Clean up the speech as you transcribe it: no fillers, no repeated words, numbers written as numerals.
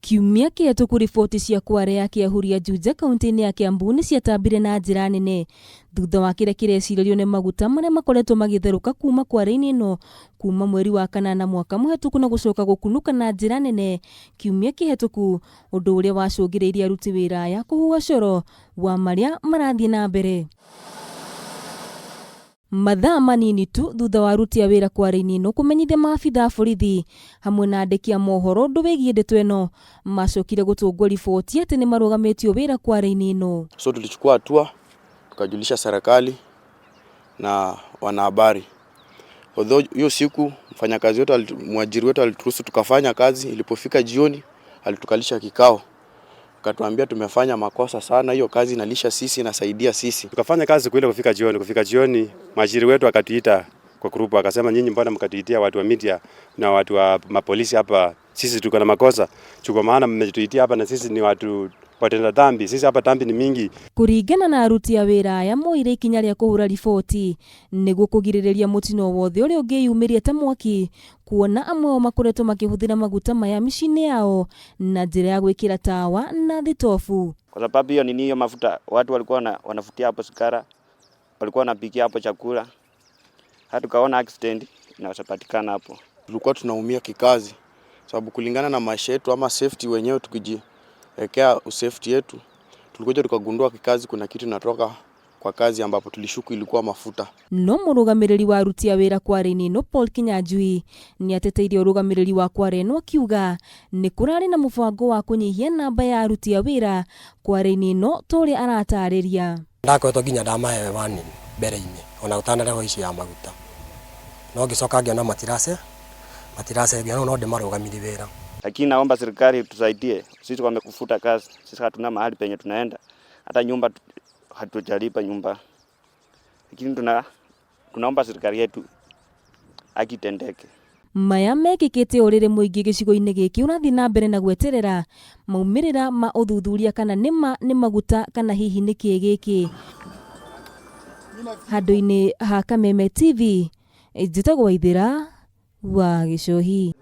Kiumia kĩhetũku, riboti cia kware ya Kĩahuria, Juja, kaunti-inĩ ya Kiambu nĩ ciatambire na njĩra nene thutha wa kĩrĩa kĩrecirĩrio nĩ maguta marĩa makoretwo magĩtherũka kuma kware-inĩ ĩno kuma mweri wa kanana mwaka mũhetũku na gũcoka gũkunũka na njĩra nene kiumia kĩhetũku, ũndũ ũrĩa wacũngĩrĩirie aruti wĩra aya kũhuha coro wa marĩa marathiĩ na mbere. Mathaa manini tu thutha wa aruti a wĩra kware-inĩ ĩno kũmenyithia maabitha a borithi hamwe na andĩki a mohoro ũndũ wĩgiĩ ndeto ĩno, macokire gũtũngwo riboti atĩ nĩ marũgamĩtio wĩra kware-inĩ ĩno. So tulichukua hatua, tukajulisha serikali na wanahabari. Although hiyo siku mfanyakazi wetu, mwajiri wetu alituruhusu tukafanya kazi. Ilipofika jioni, alitukalisha kikao, akatuambia tumefanya makosa sana, hiyo kazi inalisha sisi, inasaidia sisi. Tukafanya kazi siku ile kufika jioni. Kufika jioni, mwajiri wetu akatuita kwa group, akasema, "Nyinyi mbona mkatuitia watu wa media na watu wa mapolisi hapa? Sisi tuko na makosa chukua, maana mmetuitia hapa na sisi ni watu watenda dhambi. Sisi hapa dhambi ni mingi." Kũringana na aruti a wĩra aya, moire ikinya rĩa kũhũra riboti nĩguo kũgirĩrĩria mũtino wothe ũrĩa ũngĩyumĩria ta mwaki, kuona amwe ao makoretwo makĩhũthĩra maguta maya mĩciĩ-inĩ yao na njĩra ya gwĩkĩra tawa na thitobu. Kwa sababu hiyo nini, hiyo mafuta watu walikuwa wanafutia hapo sigara, walikuwa wanapikia hapo chakula, hata tukaona accident inaweza patikana hapo. Tulikuwa tunaumia kikazi, sababu kulingana na maisha yetu ama safety wenyewe, tukijiwekea usafety yetu, tulikuja tukagundua kikazi kuna kitu inatoka kwa kazi ambapo tulishuku ilikuwa mafuta. No mũrũgamĩrĩri wa aruti a wĩra kware-inĩ ĩno, Paul Kinyanjui, nĩ ateteire ũrũgamĩrĩri wa kware ĩno, akiuga nĩ kũrarĩ na mũbango wa kũnyihia namba ya aruti a wĩra kware-inĩ ĩno, ta ũrĩa aratarĩria. Ndakoretwo nginya ndamahe warning mbere-inĩ ona gũtanarehwo icio ya maguta, no ngĩcoka ngĩona matiracenjia, no ndĩmarũgamirie wĩra. Lakini naomba serikali tusaidie, sisi wamekufuta kazi, sisi hatuna mahali penye tunaenda, hata nyumba hatujalipa nyumba, lakini tunaomba serikali yetu haki itendeke. Maya mekĩkĩte o rĩrĩ mũingĩ gĩcigo-inĩ gĩkĩ ũrathiĩ na mbere na gweterera maumĩrĩra ma ũthuthuria kana nĩma nĩ maguta kana hihi nĩ kĩĩ gĩkĩ. Handũ-inĩ ha Kameme TV, njĩtagwo Waithĩra wa Gĩcũhi.